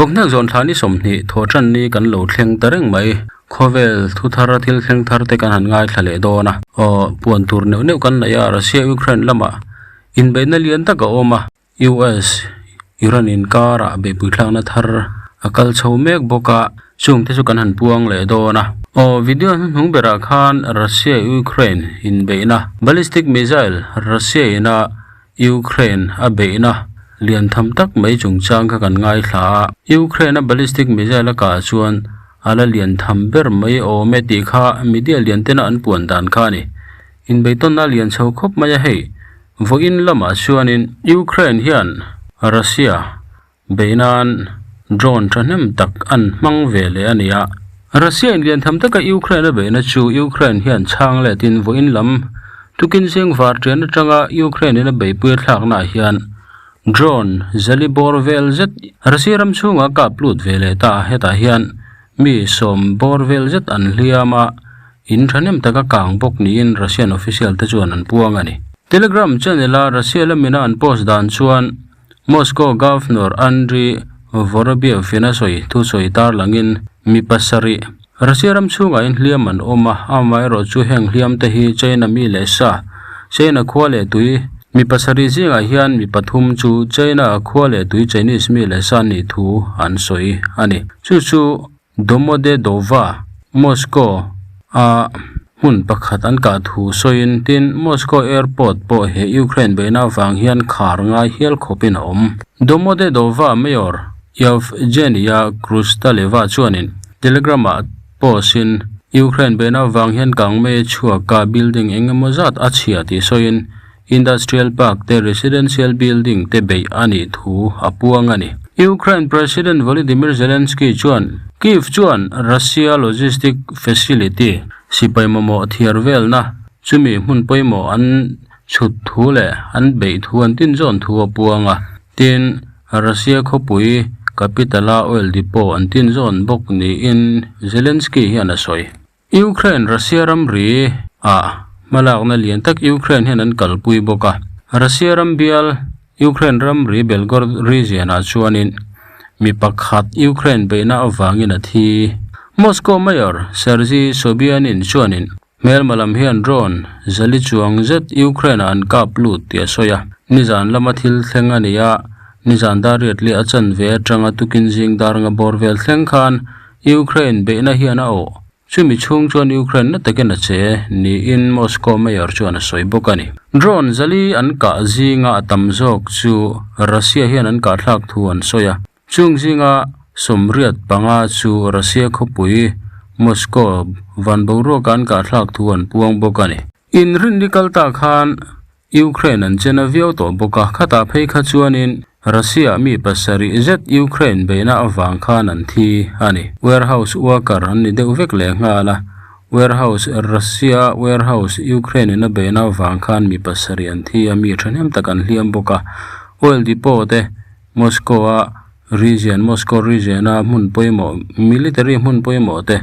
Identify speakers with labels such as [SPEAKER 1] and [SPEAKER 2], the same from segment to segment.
[SPEAKER 1] Vawkhnek zawn thla ni 20 thawhtan ni kan lo thleng ta reng mai. Khawvel thu thar thil thleng thar te kan han ngaithla leh dawn a. Aw puan tur neuh neuh kan nei a, Russia Ukraine lamah inbeihna lian tak a awm a. US Iran inkarah beihpui thlakna thar a kal chho mek bawk a, chung te chu kan han puang leh dawn a. Aw video hnuhnung berah khan Russia Ukraine inbeihna ballistic missile Russia ina Ukraine a beihna lian tham tak mai chungchang kha kan ngaithla a. Ukraine a ballistic missile a kah chuan a la lian tham ber mai awm e tih kha media lian tena an puan dan kha a ni. Inbeihtawnna a lian chho khawp mai a hei. Vawiin lamah chuanin Ukraine hian Russia beih nan drone thahnem tak an hmang ve leh a ni a. Russia in lian tham taka Ukraine a beihna chu Ukraine hian chhang letin vawiin lam tukin zing var ṭian atanga Ukraine in a beihpui a thlaknaah hian drone zali bawr vel zet Russia ram chhungah kap lut ve leh ta a, hetah hian mi sawm bawr vel zet an hliam a. In thahnem taka kang bawk niin Russian official te chuan an puang a ni. Telegram channel a Russia lamina an post dan chuan Moscow Governor Andrei Vorobyev in a sawi thusawi tarlangin mi pasarih Russia ram chhungah in hliam an awm a, amaherawh chu heng hliam te hi China mi leh sa, China khua leh tui, mi pasarih zingah hian mi pathum chu China khua leh tui Chinese mi leh sa nih thu an sawi a ni. Chu chu Domodedovo, Moscow, a hmun pakhat an kah thu sawiin tin Moscow airport pawh he Ukraine beihna avang hian khar ngai hial khawpin a awm. Domodedovo Mayor Yevgeniya Khrustaleva chuanin Telegram-ah post-in Ukraine beihna avang hian kangmei chhuaka building eng emaw zat a chhia tih sawiin Industrial Park te residential building te beih a nih thu a puang a ni. Ukraine President Volodymyr Zelensky chuan Kyiv chuan Russia logistic facility sipai mamawh thiar velna chumi hmun pawimawh an chhut thu leh an beih thu an tinzawn thu a puang a. Tin, Russia khawpui capital-a oil depot an tinzawn bawk niin Zelensky hian a sawi. Ukraine Russia ramri ah hmalakna lian tak Ukraine hian an kalpui bawk a. Russia ram bial Ukraine ramri Belgorod region ah chuanin mi pakhat Ukraine beihna avangin a thi. Moscow Mayor Sergei Sobyanin chuanin hmelma lam hian drone zali chuang zet Ukraine ah an kap lut tih a sawi a. Nizan lama thil thleng a ni a, nizan dar riat leh a chanve atanga tukin zing dar nga bawr vel thleng khan Ukraine beihna hian a awh. Chumi chhung chuan Ukraine na takin a che niin Moscow Mayor chuan a sawi bawk a ni. Drone zali an kah zinga a tam zawk chu Russia hian an kah thlak thu an sawi a. Chung zinga 85 chu Russia khawpui Moscow van boruaka an kah thlak thu an puang bawk a ni. Inrinni kal ta khan Ukraine an chen a viau tawh bawk a, khatah phei kha chuanin Russia mi pasarih zet Ukraine beihna avang khan an thi a ni. Warehouse worker an ni deuh vek leh nghal a, warehouse Russia warehouse Ukraine in a beihna avang khan mi pasarih an thi a, mi thahnem tak an hliam bawk a. Oil depot te Moscow a region Moscow region a hmun pawimawh military hmun pawimawh te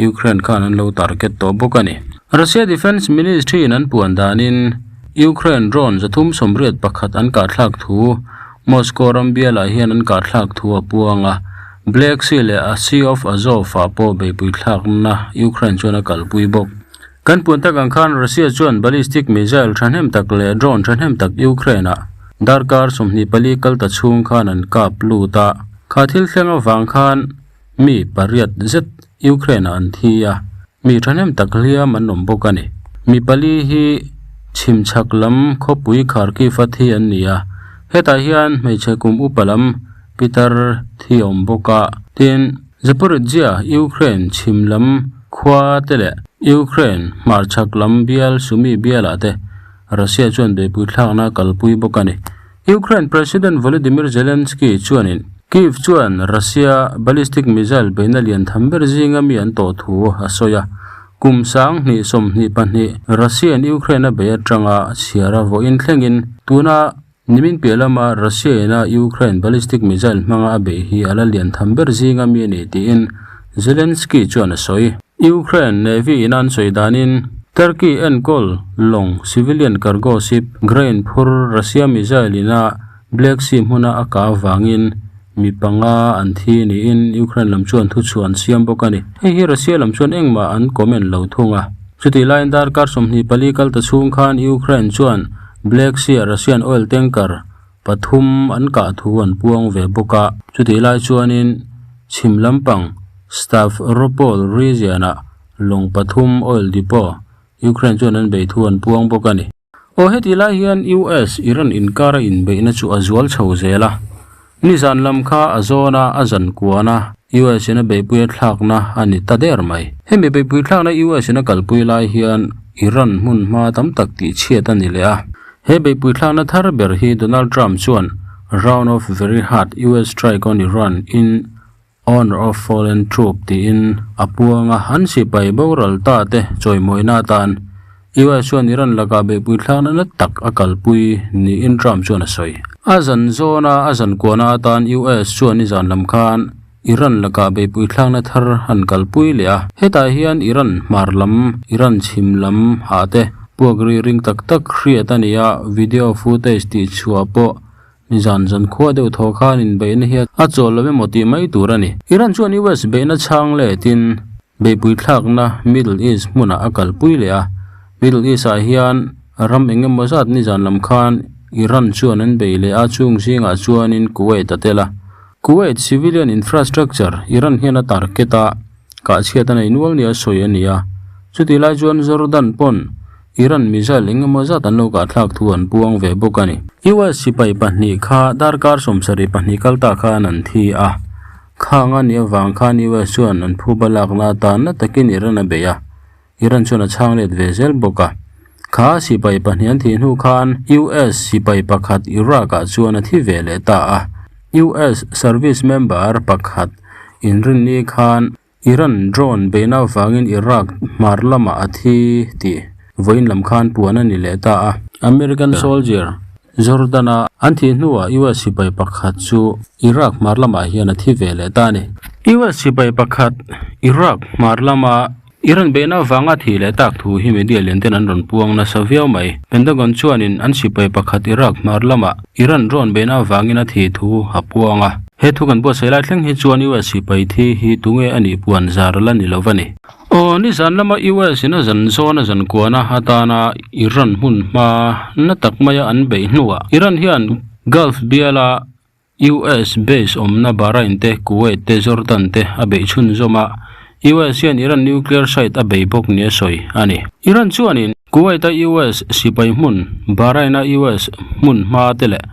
[SPEAKER 1] Ukraine khan an lo target tawh bawk a ni. Russia Defence Ministry in an puan danin Ukraine drone 381 an kahthlak thu Moscow ram bialah hian an kahthlak thu a puang a, Black Sea leh a Sea of Azov ah pawh beihpui thlakna Ukraine chuan a kalpui bawk. Kan puan tak ang khan Russia chuan ballistic missile thahnem tak leh drone thahnem tak Ukraine ah darkar 24 kal ta chhung khan an kap lut a. Kha thil thleng avang khan mi pariat zet Ukraine ah an thi a, mi thahnem tak hliam an awm bawk a ni. Mi pali hi chhimchhak lam khawpui Kharkiv a thi an ni a, hetah hian hmeichhe kum upa lam pitar thi a awm bawk a. Tin, Zaporizhzhia, Ukraine chhim lam khua te leh Ukraine hmarchhak lam bial Sumy bialah te Russia chuan beihpui thlakna a kalpui bawk a ni. Ukraine President Volodymyr Zelensky chuanin Kyiv chuan Russia ballistic missile beihna lian tham ber zinga mi an tawh thu a sawi a. Kum 2022 Russia-in Ukraine a bei atanga chhiara vawiin thlengin tuna Nimin piah lama Russia ina Ukraine ballistic missile hmanga a beih hi a la lian tham ber zinga mi a ni tiin Zelensky chuan a sawi. Ukraine Navy ina an sawi danin Turkey enkawl lawng civilian cargo ship grain phur Russia missile ina Black Sea hmuna a kah avangin Mi panga an thi niin Ukraine lam chuan thuchhuah an siam bawk a ni. Hei hi Russia lam chuan engmah an comment lo thung a. Chutih laiin darkar 24 kal ta chhung khan Ukraine chuan Black Sea-a Russian oil tanker pathum an kah thu an puang ve bawk a. Chutih lai chuanin chhim lampang Stavropol region-ah lawng pathum oil depot Ukraine chuan an bei thu an puang bawk a ni. Aw heti lai hian US Iran inkara inbeihna chu a zual chho zel a, nizan lam kha a zawn a, a zan kuan a, US in a beihpui a thlakna a ni ta der mai. Hemi beihpui thlakna US in a kalpui lai hian Iran hmun hma tam tak tihchhiat a ni leh a. He beihpui thlakna thar ber hi Donald Trump chuan Round of Very Hard US Strike on Iran in Honour of Fallen Troop tiin a puang a, an sipai boral ta te chawimawina atan US chuan Iran lakah beihpui thlakna na tak a kalpui niin Trump chuan a sawi. A zan zawna a zan kuahna atan US chuan nizan lam khan Iran lakah beihpui thlakna thar an kalpui leh a, hetah hian Iran hmar lam, Iran chhim lam ah te puak ri ring tak tak hriat a ni a, video footage tihchhuah pawh Nizan zan khua deuh thaw khan inbeihna hi a chawl lo emaw tih mai tur a ni. Iran chuan US beihna chhang letin beihpui thlakna Middle East hmunah a kalpui leh a. Middle East ah hian ram eng emaw zat nizan lam khan Iran chuan an bei leh a, chung zingah chuanin Kuwait a tel a. Kuwait civilian infrastructure Iran hian a target a, kahchhiat a nei nual nia sawi a ni a. Chutih lai chuan Jordan pawn Iran missile eng emaw zat an lo kahthlak thu an puang ve bawk a ni. US sipai pahnih kha darkar 72 kal ta khan an thi a, khang a nih avang khan US chuan an phuba lakna atan na takin Iran a bei a, Iran chuan a chhang let ve zel bawk a. Kha sipai pahnih an thih hnu khan US sipai pakhat Iraq ah chuan a thi ve leh ta a. US service member pakhat inrinni khan Iran drone beihna avangin Iraq hmar lamah a thi tih vawiin lam khan puan a ni leh ta a. American soldier Jordan-a an thih hnuah US sipai pakhat chu Iraq hmar lamah hian a thi ve leh ta a ni. US sipai pakhat Iraq hmar lama Iran beihna avanga thih leh tak thu hi media lian ten an rawn puang nasa viau mai. Pentagon chuanin an sipai pakhat Iraq hmar lamah Iran drone beihna avangin a thih thu a puang a. He thu kan buatsaih lai thleng hi chuan US sipai thi hi tunge a nih puan zar la ni lo va ni. Aw, nizan lama US in a zan zawn a zan kuana atana Iran hmun hma na tak maia an beih hnuah Iran hian Gulf biala US base awmna Bahrain te, Kuwait te, Jordan te a beih chhunzawm a, US hian Iran nuclear site a bei bawk nia sawi a ni. Iran chuanin Kuwait-a US sipai hmun, Bahrain-a US hmun hma te leh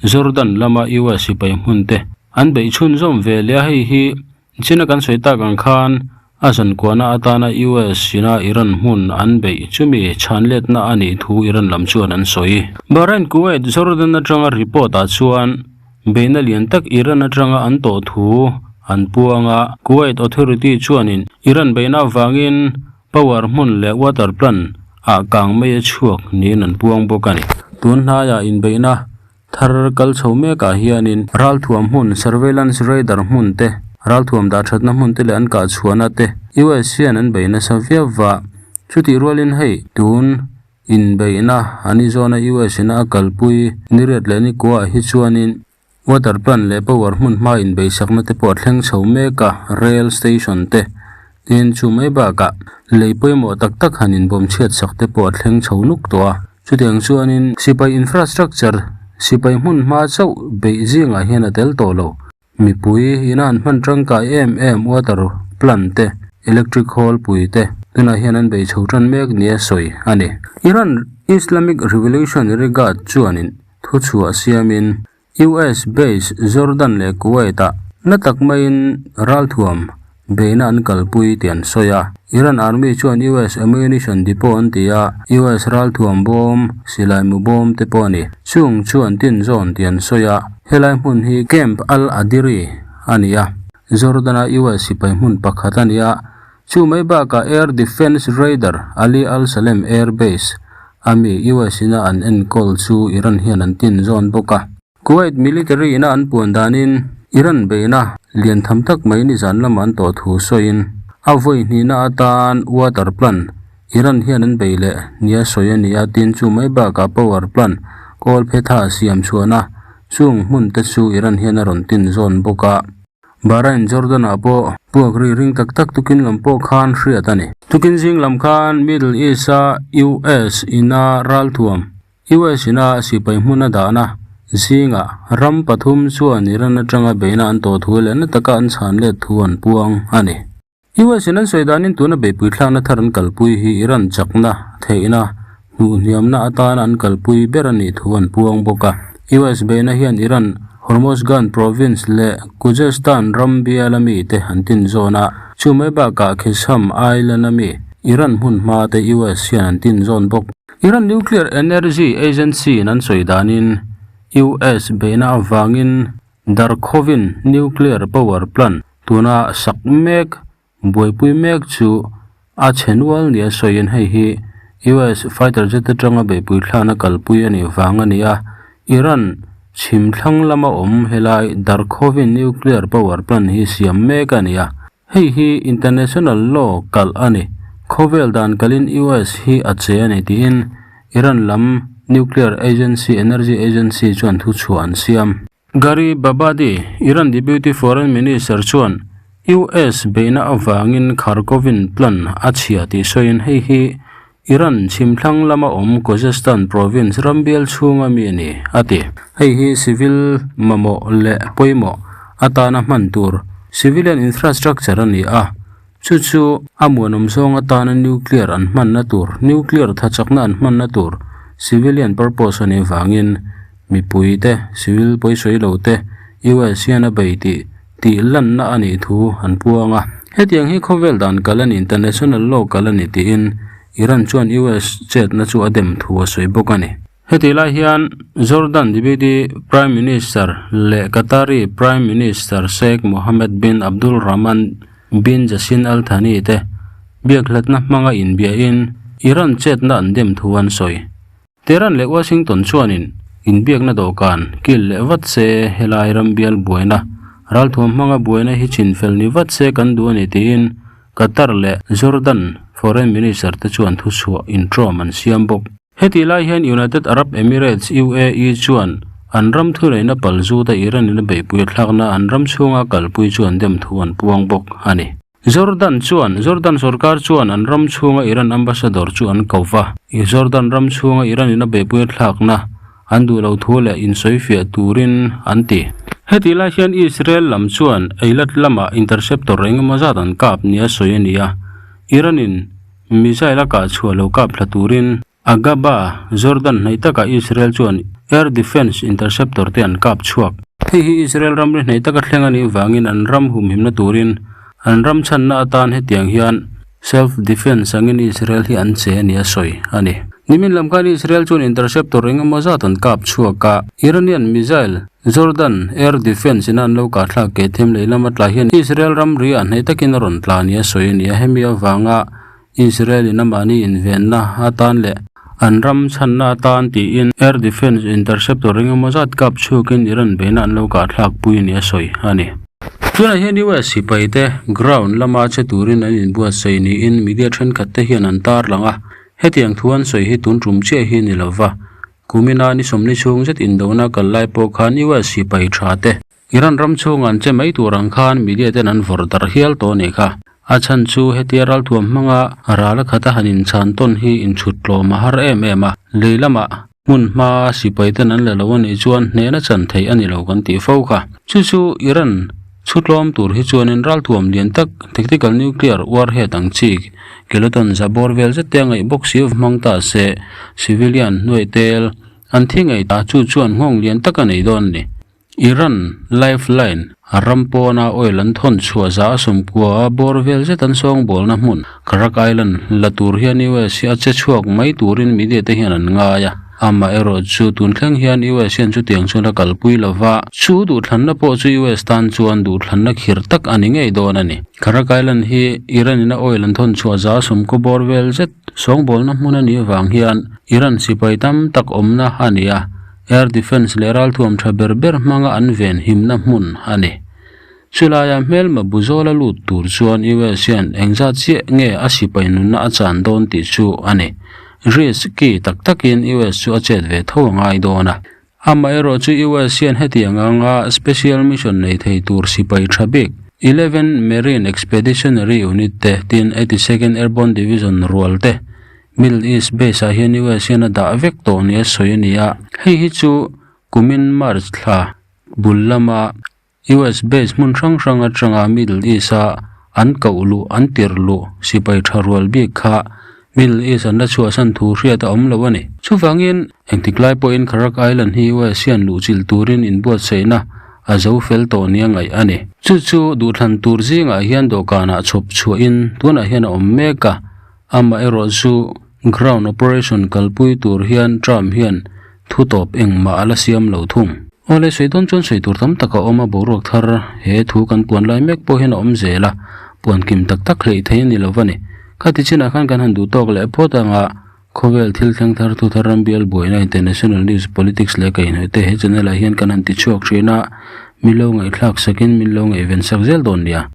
[SPEAKER 1] Jordan lama US sipai hmun te an beih chhunzawm ve leh a, hei hi China kan sawi tak ang khan a zankuahna atana US ina Iran hmun an beih chumi chhanletna a nih thu Iran lam chuan an sawi. Bahrain Kuwait Jordan atanga report ah chuan beihna lian tak Iran atanga an tawh thu an puang a, Kuwait authority chuanin Iran beihna avangin power hmun leh water plant ah kang mai a chhuak niin an puang bawk a ni. Tun hnaiah inbeihna thar kal chho mekah hianin ralthuam hmun surveillance radar hmun te, ralthuam dah thatna hmun te leh an kah chhuahna te US hian an bei nasa viau va. Chutih rualin hei tun inbeihna an izawna US ina a kalpui niriat leh nikuaah hi chuanin Water plant leh power hmun hma inbeihsakna te pawh a thleng chho mek a, rail station te tin chu mai bakah lei pawimawh tak tak han inbawm chhiat sak te pawh a thleng chho nuk tawh a. Chutiang chuanin sipai infrastructure sipai hmun hma chauh beih zingah hian a tel tawh lo. Mipui ina an hman tangkai em em water plant te, electric hall pui te tunah hian an beih chho tan mek nia sawi a ni. Iran Islamic Revolutionary Guard chuanin Thuchhuah siamin US base Jordan leh Kuwait-ah na tak maiin ralthuam beihna an kalpui tih an sawi a. Iran army chuan US ammunition depot an ti a, US ralthuam bawm, silai mu bawm te pawh a ni. Chung chu an tin zawn tih an sawi a, helai hmun hi Camp al-Adiri a ni a, Jordan-a US sipai hmun pakhat a ni a, Chu mai bakah Air Defence Radar Ali Al Salem Air Base a mi US ina an enkawl chu Iran hian an tin zawn bawk a. Kuwait military ina an puan danin Iran beihna lian tham tak mai nizan lama an tawh thu sawiin a vawi hnihna atan water plant Iran hian an bei leh nia sawi a ni a, tin chu mai bakah power plant kawl phetha siam chhuahna. Chung hmun te chu Iran hian a rawn tin zawn bawk a. Bahrain, Jordan ah pawh puak ri ring tak tak tukin lam pawh khan hriat a ni. Tukin zing lam khan Middle East a US ina ralthuam, US ina sipai hmun a dahna zingah ram pathum chuan Iran atanga beihna an tawh thu leh na taka an chhan let thu an puang a ni. US in an sawi danin tuna beihpui thlakna thar an kalpui hi Iran chakna, theihna, hnuhhniamna atana an kalpui ber a nih thu an puang bawk a. US beihna hian Iran, Hormozgan province leh Khuzestan ram biala mite an tin zawn a, chu mai bakah Qeshm Island a mi Iran hmun hma te US hian an tin zawn bawk. Iran Nuclear Energy Agency in an sawi danin US beihna avangin Darkhovin nuclear power plant tuna sak mek buaipui mek chu a chhe nual nia sawiin hei hi US fighter jet atanga beihpui thlana kalpui a nih vang a ni a. Iran chhim thlang lama awm helai Darkhovin nuclear power plant hi siam mek a ni a. Hei hi international law kalh a ni. Khawvel dan kalin US hi a che a ni tiin Iran lam nuclear agency Energy Agency chuan thuchhuah an siam. Gharibabadi, Iran Deputy Foreign Minister chuan US beihna avangin Kharkovin plan a chhia tih sawiin hei hi Iran chhimthlang lama awm Khuzestan province ram bial chhunga mi a ni, a ti. Hei hi civil mamawh leh pawimawh atana hman tur civilian infrastructure a ni a, chu chu a muanawm zawng atana nuclear an hmanna tur, nuclear thachakna an hmanna tur civilian purpose a nih vangin mipui te, civil pawisawi lo te US hian a bei tih tih lanna a nih thu an puang a. Hetiang hi khawvel dan kal a ni, international law kal a ni tiin Iran chuan US chetna chu a dem thu a sawi bawk a ni. Hetih lai hian Jordan Deputy Prime Minister leh Qatari Prime Minister Sheikh Mohammed bin Abdul Rahman bin Jassim Al Thani te biakhlatna hmanga inbiahin Iran chetna an dem thu an sawi. Tehran leh Washington chuanin inbiakna dawhkan kil leh vat se helai ram bial buaina ralthuam hmanga buaina hi chinfel ni vat se kan duh a ni tiin Qatar leh Jordan Foreign Minister te chuan thuchhuah intrawm an siam bawk. Hetih lai hian United Arab Emirates, UAE, chuan an ram thuneihna pal zuta Iran in a beihpui a thlakna an ram chhunga kalpui chu an dem thu an puang bawk a ni. Jordan chuan Jordan sorkar chuan an ram chhunga Iran ambassador chu an ko va. Jordan ram chhunga Iran in a beihpui a thlakna an duh lo thu leh insawifiah turin an ti. Hetih lai hian Israel lam chuan Eilat lama interceptor eng emaw zat an kap nia sawi a ni a, Iran in missile a kah chhuah lo kap thla turin Aqaba, Jordan hnaih takah Israel chuan air defence interceptor te an kap chhuak. Hei hi Israel ramri hnaih taka thleng a nih vangin an ram humhimna turin an ram chhanna atan hetiang hian self defence angin Israel hi an che a ni a sawi a ni. Nimin lam khan Israel chuan interceptor eng emaw zat an kap chhuak a, Iranian missile Jordan air defence ina an lo kah thlak ke them lehlam a tla hian Israel ramri ah hnaih takin a rawn tla a ni a sawi a ni a, hemi avanga Israel in a mahni invenna atan leh an ram chhanna atan tiin Air Defence Interceptor engemaw zat kap chhuakin Iran beihna an lo kah thlak pui nia sawi a ni. Tunah hian US sipai te ground lama che turin an inbuatsaih niin media thenkhat te hian an tarlang a, hetiang thu an sawi hi tun tum chiah hi ni lova, kumina ni sawmli chhung zet indona kal lai pawh khan US sipai tha te Iran ram chhungah an che mai tur ang khan media ten an vawrh darh hial tawh a nih kha. A chhan chu hetia ralthuam hmanga ral a khata han inchhan tawn hi inchhut tlawm a har em em a. Lei lamah hmun hma sipai ten an la lo a nih chuan hnehna chan theih a ni lo kan tih fo kha. Chu chu Iran chhu tlawm tur hi chuanin ralthuam lian tak tactical nuclear warhead ang chi kiloton za bawr vel zet te a ngaih bawk si hmang ta se civilian hnuai tel an thi ngei ta chu chuan nghawng lian tak a nei dawn a ni. Iran lifeline ram pawna oil an thawn chhuah za a sawmkua a bawr vel zet an sawngbawlna hmun Kharak Island la tur hian US hi a che chhuak mai turin media te hian an ngai a, amaherawh chu tun thleng hian US hian chutiang chuan a kalpui lo va, chu duhthlanna pawh chu US tan chuan duhthlanna khir tak a ni ngei dawn a ni. Kharak Island hi Iran in a oil an thawn chhuah za a sawmkua bawr vel zet sawngbawlna hmun a nih avang hian Iran sipai tam tak awmna a ni a, Air Defence leh ralthuam tha ber ber hmanga an ven himna hmun a ni. Chulaia hmelma bu zawla lut tur chuan US hian engzat chiah nge a sipai nunna a chan dawn tih chu a ni. Risk ki tak takin US chu a chet ve tho a ngai dawn a. Amaherawhchu US hian hetiang anga special mission nei thei tur sipai tha bik, Eleven Marine Expeditionary Unit te, tin Eighty-second Airborne Division rual te, Middle East base ah hian US hian a dah vek tawh nia sawi a ni a. Hei hi chu kumin March thla bul lama US base hmun hrang hrang atanga Middle East a an koh luh an tirh luh sipai tha rual bik kha Middle East an la chhuahsan thu hriat a awm lo a ni. Chuvangin, engtik lai pawhin Kharak Island hi US hian luhchilh turin inbuatsaihna a zo fel tawh nia ngaih a ni. Chu chu duhthlan tur zingah hian dawhkanah chhawp chhuahin tunah hian a awm mek a, Amaherawh chu ground operation kalpui tur hian Trump hian thu tawp engmah a la siam lo thung. Awle sawi dawn chuan sawi tur tam tak a awm a, boruak thar he thu kan puan lai mek pawh hian a awm zel a, puan kim tak tak hleih thei a ni lo va ni. Khati chinah khan kan han duh tawk leh phawt anga khawvel thil thleng thar thu thar ram bial buaina international news politics leh kaihhnawih te he channel ah hian kan han ti chhuak thin a, min lo ngaihthlak sakin min lo ngaihven sak zel dawn nia.